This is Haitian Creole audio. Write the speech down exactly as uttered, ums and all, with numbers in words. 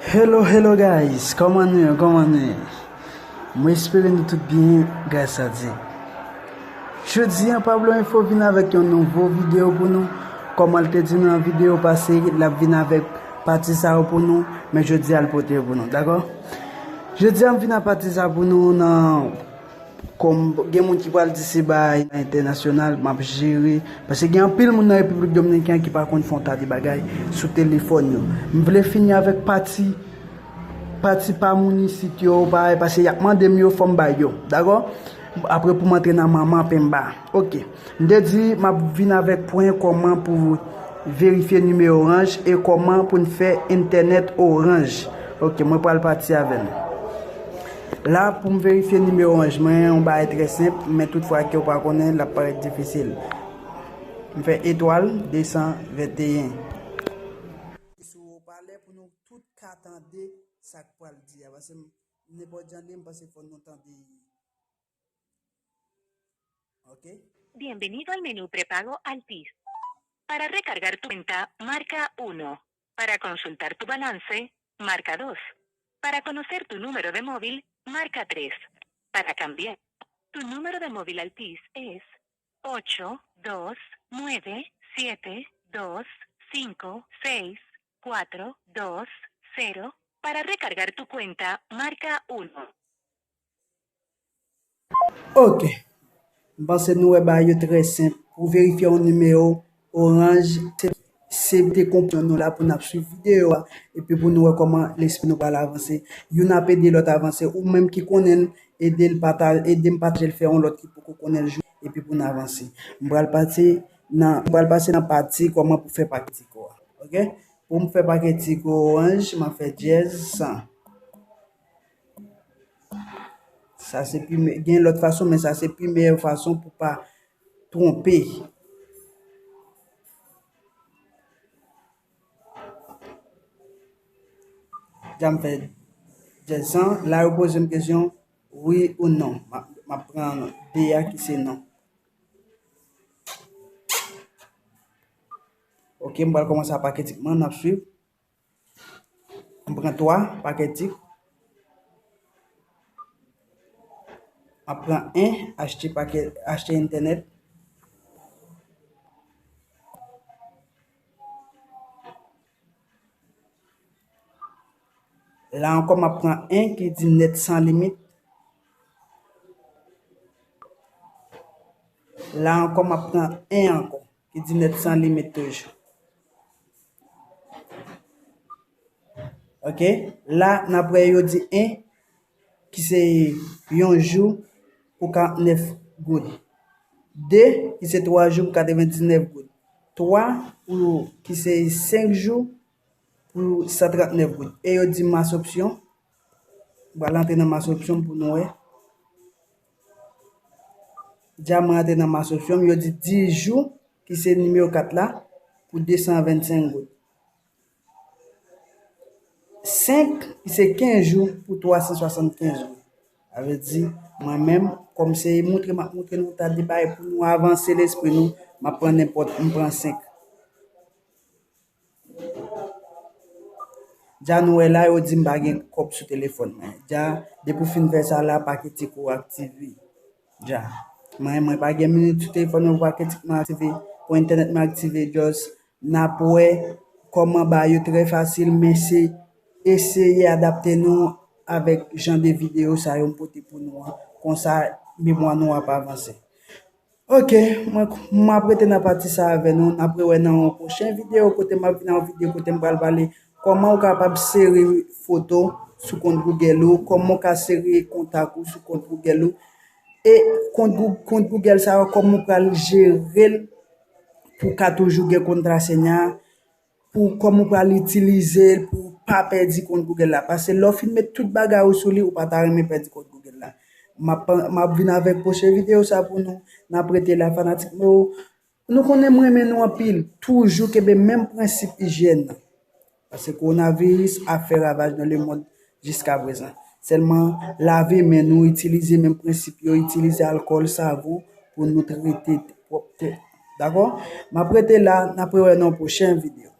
Hello, hello guys, kòman nou ye, kòman nou ye? Mwen espere nou tout byen, gras a Dye. Jodi a, Pablo Info vin avèk yon nouvo videyo pou nou. Kòman l te di nou nan videyo pase, l ap vin avèk pati sa yo pou nou, men jodi a l pote yo pou nou, dakò? Jodi a, m vin ak pati sa pou nou nan Kòm gen moun ki pral di se bagay entènasyonal, m ap jere. Paske gen anpil moun nan Repiblik Dominikèn ki pa konn fè yon ta de bagay sou telefòn yo. M vle fini avèk pati, pati pa moun isit yo, pa, paske y ap mande m yo, fò m bay yo. Dakò? Apre pou m antre nan manman penba. Oke. M te di m ap vin avèk pwen kòman pou verifye nimewo Orange e kòman pou n fè entènèt Orange. Oke, mwen pral pati avè nou. La, pou m verifye nimewo Orange mwen, yon bagay trè senp, men tout fwa ke w pa konnen, l ap parèt difisil. M fè etwal de san venteyen. Sou wopalè pou nou tout ka tande sa k pral di a, paske m, nenpòt jan li ye, m panse fò nou tande. Ok? Bienvenido al menú prepago Altis. Para recargar tu cuenta, marca uno. Para consultar tu balance, marca dos. Para conocer tu número de móvil, marca tres. Para cambiar tu número de móvil Altis es ocho dos nueve siete dos cinco seis cuatro dos cero. Para recargar tu cuenta, marca uno. Ok. M panse nou wè bagay yo trè senp. Pou verifye yon nimewo Orange, se, se te konprann nou la pou n ap swiv videyo a, epi pou nou wè kòman lespri nou pral avanse. Youn ap ede lòt avanse. Ou menm ki konnen l, ede l pata-, ede m pataje l, fè yon lòt ki poko konnen l jwenn, epi pou n avanse. M pral pati nan, m pral pase nan pati kòman pou fè pakè Tigo a. Ok? Pou m fè pakè Tigo Orange, m ap fè dyèz san. Sa se pi me-, gen lòt fason, men sa se pi meyè fason pou pa twonpe. Deja m fè dyèz san, la yo poze m kesyon, wi ou non. M ap, m ap pran de a ki se non. Ok, m pral kòmanse ak pakè Tigo mwen, n ap swiv. M pran twa pakè Tigo. M ap pran en, achte pakè, achte entènèt. La ankò, m ap pran en ki di nèt san limit. La ankò, m ap pran en ankò, ki di nèt san limit toujou. Ok? La, n ap wè yo di en, ki se yon jou pou karantnèf goud. De, ki se twa jou pou katrevendiznèf goud. Twa, pou, ki se senk jou pou san trantnèf goud. E yo di mas opsyon. M pral antre nan mas opsyon pou nou wè. Deja mwen antre nan mas opsyon, yo di dis jou, ki se nimewo kat la, pou de san vennsenk goud. Senk, ki se kenz jou, pou twa san swasannkenz goud. Sa vle di, mwen menm, kòm se montre m ap montre nou ta de bagay pou nou avanse lespri nou, m ap pran nenpòt, m pran senk. Deja nou wè la, yo di m pa gen kòb sou telefòn mwen. Deja, depi w fin fè sa la, pakè Tigo aktive. Deja. Mwen, mwen pa gen minit sou telefòn mwen pou pakè Tigo mwen aktive, pou entènèt mwen aktive, just n ap wè kòman bagay yo trè fasil, men se eseye adapte nou avèk jan de videyo sa yo m pote pou nou an. Konsa, memwa nou ap avanse. Ok, mwen, m ap rete nan pati sa avè nou. N ap rewè nan yon pwochen videyo kote m ap vin ak yon videyo kote m pral pale kòman ou kapab sere foto sou kont Google ou, kòman ou ka sere kontak ou sou kont Google ou. E kont Goo-, kont Google sa yo, kòman ou pral jere l pou w ka toujou gen kontrasenya, pou kòman w pral itilize l pou w pa pèdi kont Google la. Paske lè w fin met tout bagay ou sou li, ou pa ta renmen pèdi kont Google la. M ap, m ap vin avèk pwochen videyo sa pou nou. N ap rete la, fanatik mwen yo. Nou konnen m renmen nou anpil. Toujou kenbe menm prensip ijyèn nan. Paske kowonaviris ap fè ravaj nan lemonn jiskaprezan. Sèlman, lave men nou, itilize menm prensip yo, itilize alkòl, savon pou nou trete pwòpte. Dakò? M ap rete la, n ap rewè nan yon pwochen videyo.